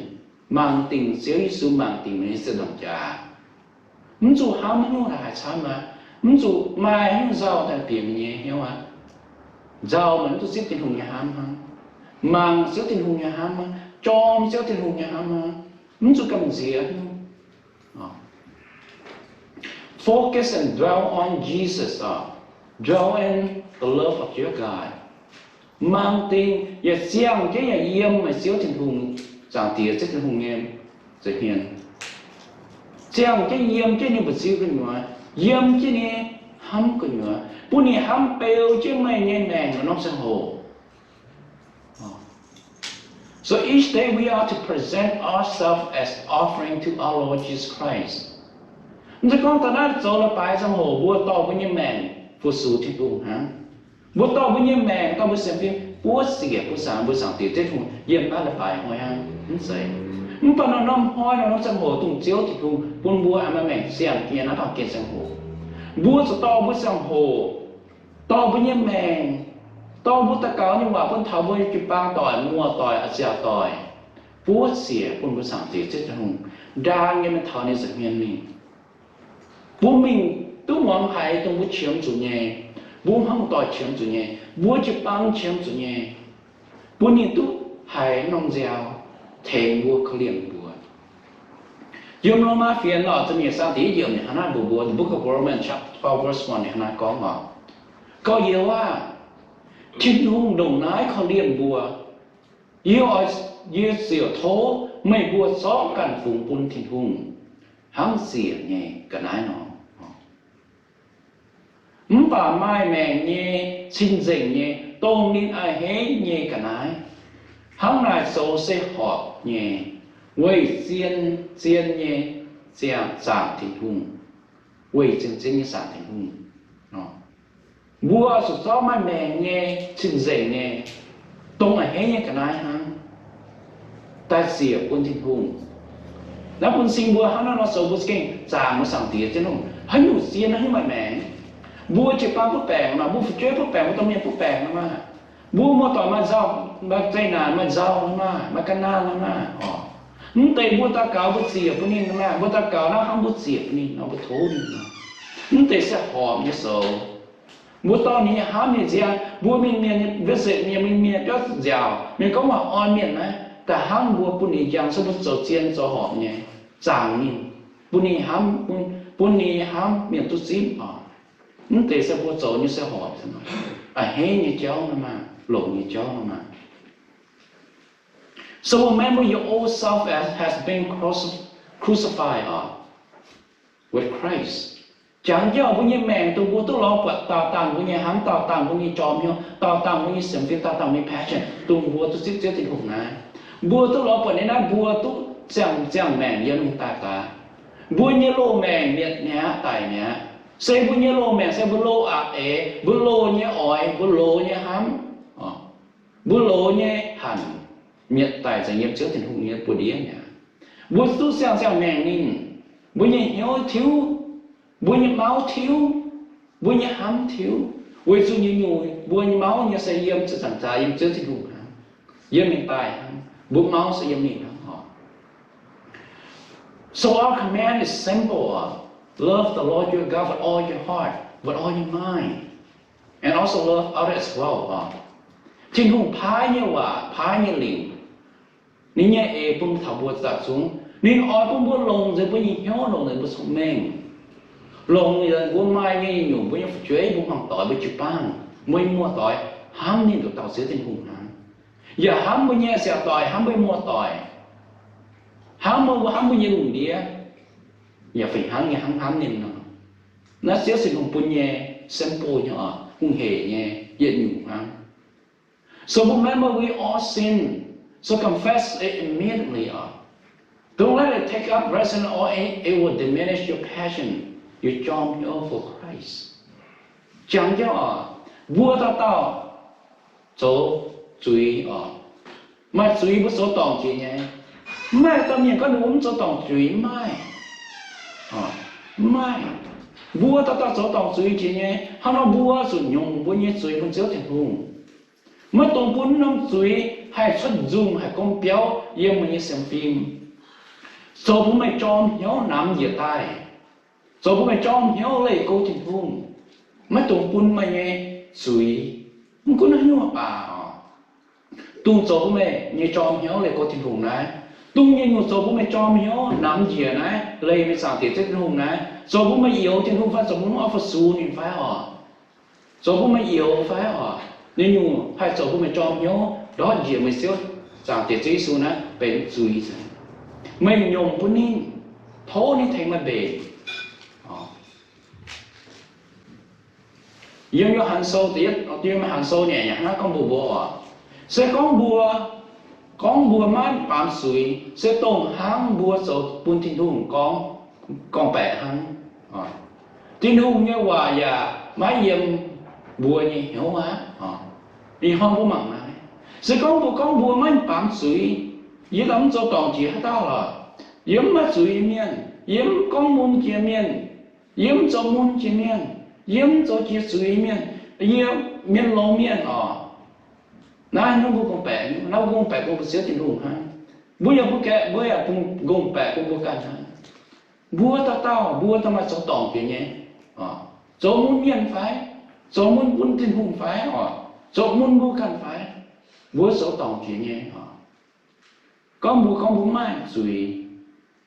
mangc dingc Ziouv Yesu, mangc dingc meih nyei zinh ndaangc jaax. Mv zuqc hnamv haaix nyungc daaih haih camv aqv. Mv zuqc maaih haaix nyungc nzauh daaih bieqc meih nyei hnyouv aqv. Nzauh meih mv duqv zipv Tin-Hungh nyei hnamv hnangv. Mangc Ziouv Tin-Hungh nyei hnamv hnangv. Jorm Ziouv Tin-Hungh nyei hnamv hnangv. Mv zuqc gamh nziex hnangv. Focus and dwell on Jesus, dwell in the love of your God. Mangc dingc yaac ziangh jienv yaac yiem meih Ziouv Tin-Hungh, Zaangc Diex Ziouv Tin-Hungh nyei nza'hmien. Ziangh jienv yiem jienv ninh mbu'ziex gu'nyuoz, yiem jienv ninh hnamv gu'nyuoz, bun ninh hnamv beu jienv meih nyei maengc norm ziangh hoc. So each day we are to present ourselves as offering to our Lord Jesus Christ. Mv zeiz gorngv daaih naaiv zoux la'baaix ziangh hoc mbuo dorh mbuo nyei maengc fu-sux Tin-Hungh hnangv. Mbuo dorh mbuo nyei maengc, dorh mbuo sienx fim buov siec bun Zaangc, mbuo Zaangc Diex Ziouv Tin-Hungh yiem naaiv la'baaix hnoi hnangv. Mv zeiz, mv baac norm-norm hnoi, norm-norm ziangh hoc dongh Ziouv Tin-Hungh bun mbuo maaih maengc siang-jiex naaiv baamh gen ziangh hoc, mbuo zuqc dorh mbuo ziangh hoc, dorh mbuo nyei maengc, dorh mbuo daux gaux nyei waac bun taux mbuo nyei jiu-baang doic, muoz-doic, a'nziaauc doic, buov siec bun mbuo Zaangc Diex Ziouv Tin-Hungh, ndaang nyei mingh taux ninh nza'hmien mingh. Mbuo mingh duqv muangx haiz dongh mbuo qiemx zuqc nyei, mbuo hmuangv doic qiemx zuqc nyei, mbuo jiu-baang qiemx zuqc nyei, bun ninh duqv haiz norm nziaaux tengx mbuo, korv-lienh mbuo. Yiem Lomaa fienx lorqc, ziepc nyeic zaang da'yietv yiemc ninh hnangv naaiv mbuox mbuo, the Book of Romans chapter twelve verse one ninh hnangv naaiv gorngv oc, Gorx-youz aah! Tin-Hungh ndongc naaiv korv-lienh mbuo, yie oix, yie ziouc tov meih mbuo zorqv ganh fungx bun Tin-Hungh, hnangv ziec nyei ga'naaiv nor. Mv baac maaih maengc nyei, cing-nzengc nyei, dongh ninh a'hneiv nyei ga'naaiv, hnangv naaic zoux se horpc nyei, weic zien, zien nyei Zaangc Tin-Hungh, weic zien, zien nyei Zaangc Tin-Hungh. Mbuo zuqc zorqv maaih maengc nyei, cing-nzengc nyei, dongh a'hneiv nyei ga'naaiv hnangv, daaih ziec bun Tin-Hungh. Naaiv bun cing mbuo hnangv naaiv nor zoux mbuo za'gengh zaangc mbuo Zaangc Diex Tin-Hungh. Haaix nyungc zien naaiv hiuv maaih maengc. Mbuo jiu-baang butv baengc nor, mbuo fu'jueiv butv baengc, mbuo domh mienh butv baengc nor maah. Mbuo muoz-doic maaih nzauh, maaih zeqc naanc, maaih nzauh nor maah, maaih ga'naanh nor maah oc. Mv deix mbuo daux gaux mbuo ziec bun ninh nor maah. Mbuo daux gaux naaiv hnangv mbuo ziec bun ninh nor, mbuo tov ninh nor. Mv deix se horpc nyei sou. Mbuo dorh ninh nyei hnamv nyei nziang, mbuo mienh, mienh visit mienh, mienh biauv nziaauc, mienh gorngv waac orn mienh naaiv, da'hnangv mbuo bun ninh njang, se mbuo zoux zien zoux horpc nyei, zaangc ninh, bun ninh hnamv, bun ninh hnamv mienh duqv zipv oc. Mv deix se mbuo zoux nyei se horpc, a'hneiv nyei jauv nor maah, longx nyei jauv nor maah. So remember your old self as has been cruci- crucified with Christ. Jangx jienv mbuo nyei maengc dongh mbuo duqv lorz buatc daauh dangh mbuo nyei hnamv, daauh dangh mbuo nyei jorm hnyouv, daauh dangh mbuo nyei sienx fim, daauh dangh mbuo nyei passion, dongh mbuo duqv zipv Ziouv Tin-Hungh naaiv. Mbuo duqv lorz buatc ninh naaiv, mbuo duqv ziangh, ziangh maengc yiem ninh daaih gaax. Mbuo nyei loz-maengc mietc mi'aqv, daic mi'aqv. Se mbuo nyei loz-maengc se mbuo loz aqc eix, mbuo loz nyei oix, mbuo loz nyei hnamv, mbuo loz nyei hanc, mietc daic nzengc yiem Ziouv Tin-Hungh nyei buoz-ndiev mi'aqv. Mbuo duqv siang-siang maengc ninh, mbuo nyei hnyouv tiuv, mbuo nyei mauv tiuv, mbuo nyei hnamv tiuv, weic zuqc nyungc-nyungc mbuo nyei mauv nyei se yiem ziepc nzaangc jaax yiem Ziouv Tin-Hungh hnangv, yiem ninh daaih hnangv, mbuo mauv se yiem ninh hnangv oc. So our command is simple, love the Lord your God with all your heart, with all your mind, and also love others as well. Tin-Hungh paaiv nyei waac, paaiv nyei lingc, ninh nyei eix bun taux mbuo daaih zungv, ninh oix bun mbuo longc nzengc mbuo nyei hnyouv, longc nzengc mbuo cong-mengh, longc nzengc mbuo maaih nyei nyungc, mbuo nyei fu'jueiv, mbuo hmuangv doic, mbuo jiu-baang, mbuo nyei muoz-doic, hnamv ninh nduqc dauh Ziouv Tin-Hungh hnangv. Yaac hnamv mbuo nyei siac doic, hnamv mbuo nyei muoz-doic, hnamv mbuo, hnamv mbuo nyei lungh ndiev, yaac fih hnangv nyei hnamv, hnamv ninh nor. Naaiv Ziouv Tin-Hungh bun nyei simple nyei oc, hungh hec nyei yietc nyungc hnangv. So remember we all sin, so confess it immediately oc. Don't let it take up residence or it, it will diminish your passion, your jorm hnyouv for Christ. Jangx jienv oc, mbuo dauh dauh zoux zuiz oc. Maaih zuiz mbuo zoux dorngc jiex nyei. Mv maaih dauh mienh gorngv ninh mbuo mv zoux dorngc zuiz, mv maaih. Mv maaih. Mbuo dauh dauh zoux dorngc zuiz jiex nyei. Hnangv nor mbuo zuqc nyungc mbuo nyei zuiz bun Ziouv Tin-Hungh. Maiv dungx bun norm zuiz haih cuotv nzungh, haih gomv biauv yiem meih nyei sienx fim, zoux bun meih jorm hnyouv namx njiec daaih, zoux bun meih jorm hnyouv leih go Tin-Hungh. Maiv dungx bun meih nyei zuiz, mv gunv haaix nyungc baac oc, dungx zoux bun meih nyei jorm hnyouv leih go Tin-Hungh naaiv. Dongh nyungc-nyungc zoux bun meih jorm hnyouv namx njiec naaiv, leih meih Zaangc Diex Ziouv Tin-Hungh naaiv, zoux bun meih youx Tin-Hungh fai zoux bun meih mv oix fu-sux ninh fai oc, zoux bun meih youx fai oc, nyungc-nyungc haih zoux bun meih jorm hnyouv ndortv njiec meih Ziouv, Zaangc Diex Ziouv Yesu naaiv benx zuiz nzengc. Meih nyungc bun ninh, tov ninh tengx meih mbenc. Yiem Yo^han Sou da'yietv, yiem Yo^han Sou naaic yaac hnangv naaiv gorngv mbuox mbuo oc, se gorngv mbuo Gorngv mbuo maiv baamz zuiz, se dongh hnangv mbuo zoux bun Tin-Hungh gorngv, gorngv-baeqc hnangv. Tin-Hungh nyei waac yaac maiv yiem mbuo nyei hnyouv aqv. Ih hnoi mbuo mangc naaiv, se gorngv mbuo gorngv mbuo maiv baamz zuiz, yie daaih mv zoux dorngc jiex haaix dauh lorqc. Yie mv maaih zuiz nyei mienh, yie mv gorngv mun jiex mienh, yie mv zoux mun jiex mienh, yie mv zoux jiex zuiz mienh, yie mienh longx mienh oc. Naaiv nyungc mbuo gorngv-baeqc, naaiv mbuo gorngv-baeqc bun mbuo Ziouv Tin-Hungh hnangv. Mbuo yaac, mbuo yaac gorngv-baeqc bun mbuo ganh hnangv. Mbuo dauh dauh, mbuo daaih maaih zoux dorngc jiex nyei, zoux mun mienh fai, zoux mun bun Tin-Hungh fai oc, zoux mun mbuo ganh fai, mbuo zoux dorngc jiex nyei oc. Gorngv mbuo gorngv mbuo mv maaih zuiz,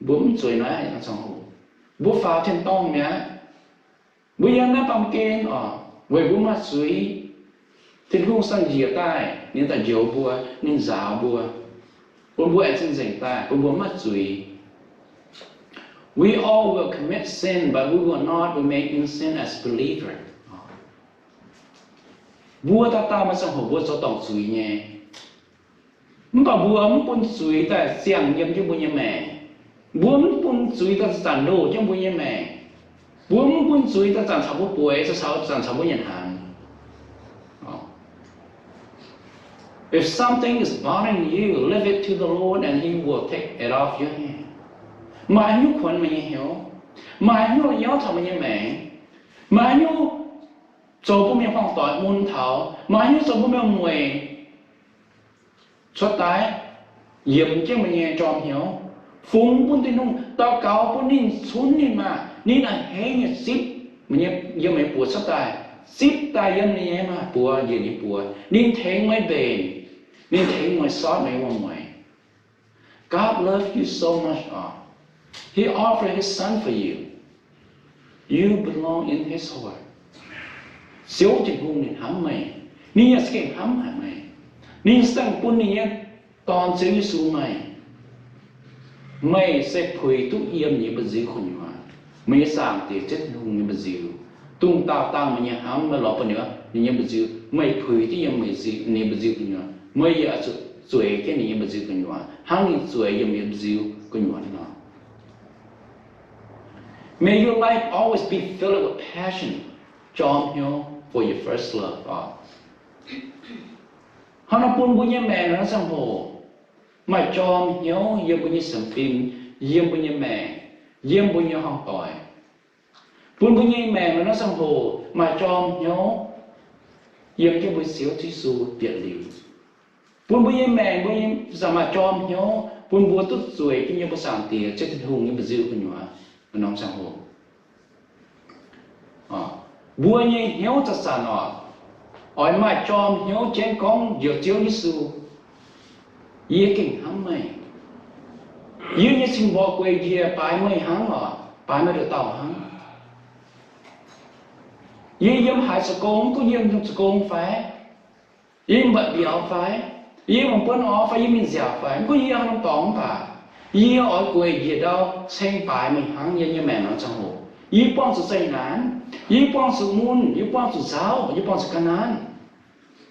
mbuo mv zueiz naaiv ziangh hoc, mbuo faaux tin-dorngh mi'aqv. Mbuo yiem naaiv baamh gen oc, weic mbuo maaih zuiz, Tin-Hungh sanh njiec daaih, ninh daaih njoux mbuo, ninh nzaaux mbuo, bun mbuo aengx cing-nzengc daaih, bun mbuo mv maaih zuiz. We all will commit sin, but we will not remain in sin as believer. Mbuo dauh dauh maaih ziangh hoc mbuo zoux dorngc zuiz nyei. Mv baac mbuo mv bun zuiz daaih ziangh yiem jienv mbuo nyei maengc. Mbuo mv bun zuiz daaih zanc-zanc ndoh jienv mbuo nyei maengc. Mbuo mv bun zuiz daaih zanc caux mbuo bueix, zanc caux, zanc caux mbuo nyanc hnaangx. If something is bothering you, leave it to the Lord and He will take it off your hand. Maaih haaix nyungc kuonx meih nyei hnyouv, maaih haaix nyungc nyauv taux meih nyei maengc, maaih haaix nyungc zoux bun mienh hmuangv doic mun taux, maaih haaix nyungc zoux bun mienh mueic cuotv daaih, yiemx jienv meih nyei jorm hnyouv, fungx bun Tin-Hungh, daux gaux bun ninh cunv ninh maah, ninh a'hneiv nyei zipv meih nyei, yiem meih nyei buoz cuotv daaih, zipv daaih yiem ninh nyei maah buoz, njiec ninh buoz, ninh tengx meih mbenc, ninh tengx meih sortv meih nyei wuom-mueic. God loves you so much oc. He offered His Son for you. You belong in His heart. Ziouv Tin-Hungh ninh hnamv meih. Ninh yaac za'gengh hnamv haic meih. Ninh za'gengh bun ninh nyei Dorn, Ziouv Yesu, meih. Meih se puix duqv yiem ninh nyei mba'nziu gu'nyuoz. Meih nyei Zaangc Diex Ziouv Tin-Hungh nyei mba'nziu, dongh daauh dangh meih nyei hnamv, meih lorz buonv ninh nyei mba'nziu, meih puix duqv yiem ninh nyei mba'nziu gu'nyuoz. Meih yaac zueiz jienv ninh nyei mba'nziu gu'nyuoz, hnangv ninh zueiz yiem meih nyei mba'nziu gu'nyuoz nor. May your life always be filled with passion, jorm hnyouv, for your first love. Hnangv naaiv bun mbuo nyei maengc naaiv ziangh hoc maaih jorm hnyouv yiem mbuo nyei sienx fim, yiem mbuo nyei maengc, yiem mbuo nyei hmuangv doic. Bun mbuo nyei maengc naaiv ziangh hoc maaih jorm hnyouv yiem jienv mbuo Ziouv Yesu bieqc liuz. Bun mbuo nyei maengc, mbuo nyei ziangh maaih jorm hnyouv bun mbuo duqv zueiz jienv yiem mbuo Zaangc Diex Ziouv Tin-Hungh nyei mba'nziu gu'nyuoz norm ziangh hoc. Mbuo nyei hnyouv zanc-zanc oc, oix maaih jorm hnyouv jienv gorngv njoux Ziouv Yesu, yie gengh hnamv meih. Yie nyei cing-mborqc gueic njiec baaix meih hnangv oc, baaix meih nduqc dauh hnangv. Yie yiem haaix zoux gong, mv gunv yie yiem zoux gong fai, yie mbatc mbiauz fai, yie mangc buonv orv fai, yie mingh nziaauc fai, mv gunv yie haaix norm dorngx mv baac, yie oix gueic njiec ndau ceng baaix meih hnangv yiem yie nyei maengc norm ziangh hoc. Yie buangh zuqc zeqc naanc, yie buangh zuqc mun, yie buangh zuqc nzauh, yie buangh zuqc ga'naaiv.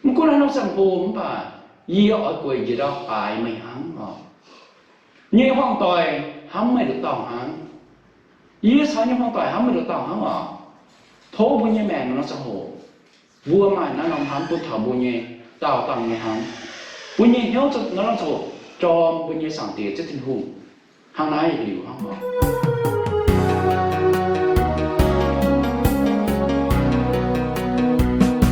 Mv gunv haaix norm ziangh hoc mv baac, yie oix gueic njiec ndau baaix meih hnangv oc. Nyei hmuangv doic hnamv meih nduqc dauh hnangv. Yie caux nyei hmuangv doic hnamv meih nduqc dauh hnangv oc. Tov mbuo nyei maengc norm ziangh hoc mbuo maaih naaiv norm hnamv bun taux mbuo nyei daauh dangh nyei hnamv. Mbuo nyei hnyouv naaiv norm ziangh hoc jorm mbuo nyei Zaangc Diex Ziouv Tin-Hungh hnangv naaiv yietc liuz hnangv oc.